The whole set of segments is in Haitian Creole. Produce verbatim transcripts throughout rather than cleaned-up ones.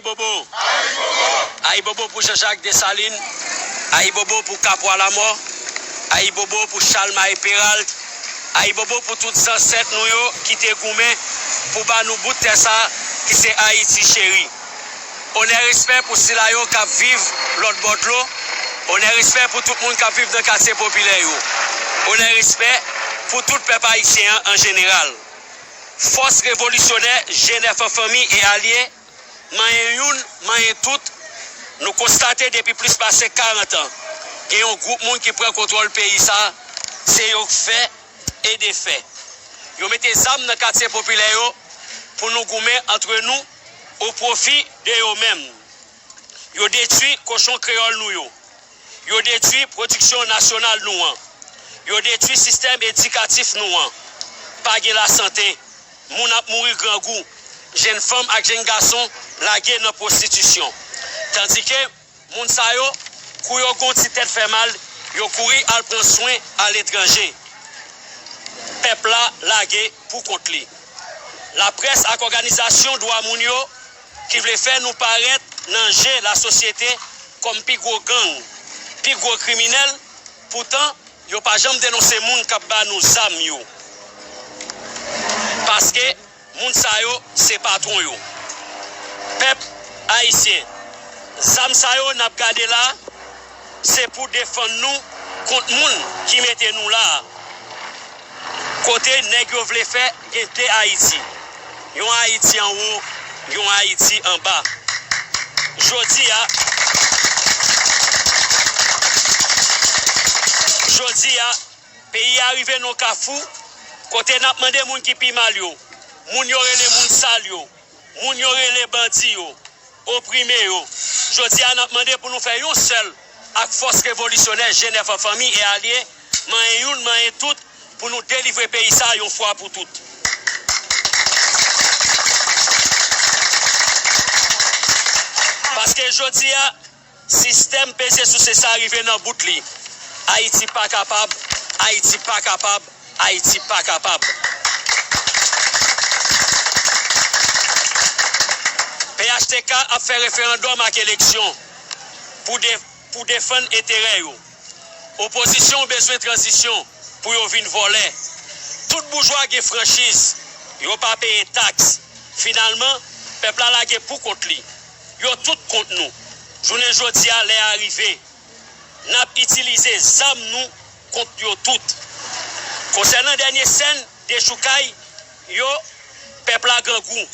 Bobo. Ayibobo pou Jean-Jacques Dessalines. Ayibobo pou Kapwa Lamò. Ayibobo pou Chalmay Peralt. Ayibobo pou tout zansèt nou yo ki te goumen pou ba nou bout tè sa ki se Ayiti cheri. Onè respè pou sila yo k ap viv lòt bò dlo. Onè respè pou tout moun k ap viv nan katye popilè yo. Onè respè pou tout pèp ayisyen an an jeneral. Fòs revolisyonè G nèf an fanmi e alye, manyen youn, manyen tout, nou konstate depi plis pase karant an, gen yon gwoup moun ki pran kontwòl peyi sa, se yo k fè e defè. Yo mete zam nan katye popilè yo pou nou goumen antre nou o pwofi de yo menm. Yo detwi kochon kreyòl nou yo. Yo detwi pwodiksyon nasyonal nou an. Yo detwi sistèm edikatif nou an. Pa gen lasante. Moun ap mouri grangou. Jèn fanm ak jèn gason lage nan pwostitisyon. Tandike moun sa yo, kou yo gen yon ti tèt fè mal, yo kouri al pran swen aletranje. Pèp la lage pou kont li. Laprès ak òganizasyon dwa moun yo ki vle fè nou parèt nan je lasosyete kòm pi gwo gang, pi gwo kriminèl, poutan yo pa janm denonse moun k ap ba nou zam yo. Paske moun sa yo se patwon yo. Pèp ayisyen, zam sa yo n ap gade la, se pou defann nou kont moun ki mete nou la a. Kote nèg yo vle fè gen de Ayiti. Yon Ayiti anwo, yon Ayiti anba. Jodi a, jodi a, peyi a rive nan kafou kote n ap mande moun ki pi mal yo, moun yo rele moun sal yo, moun yo rele bandi yo, oprime yo. Jodi a, n ap mande pou nou fè yon sèl ak fòs revolisyonè G nèf an fanmi e alye, manyen youn, manyen tout, pou nou delivre peyi sa a yon fwa pou tout. Paske jodi a, sistèm peze souse sa rive nan bout li. Ayiti pa kapab, Ayiti pa kapab, Ayiti pa kapab. P H T K ap fè referandòm ak eleksyon pou de-, pou defann enterè yo. Opozisyon bezwen tranzisyon pou yo vin vòlè. Tout boujwa gen franchiz, yo pa peye taks. Finalman, pèp la lage pou kont li. Yo tout kont nou. Jounen jodi a, lè a rive. N ap itilize zam nou kont yo tout. Konsènan dènye sèn dechoukay yo, pèp la grangou,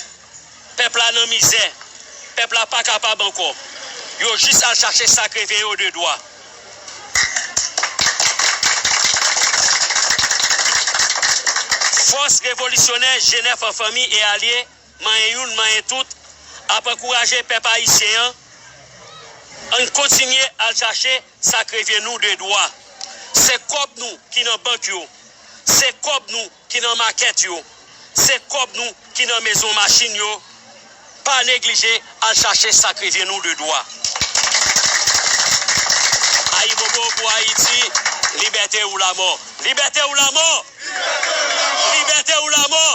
pèp la nan mizè, pèp la pa kapab ankò. Yo jis al chache sa k reve yo de dwa. Fòs revolisyonè G nèf an fanmi e alye, manyen youn, manyen tout, ap ankouraje pèp ayisyen an, ann kontinye al chache sa k revyen nou de dwa. Se kòb nou ki nan bank yo, se kòb nou ki nan makèt yo, se kòb nou ki nan mezon machin yo. Pa neglije al chache sa k revyen nou de dwa. Ayibobo pou Ayiti, libète ou lamò. Libète ou lamò! Libète ou lamò!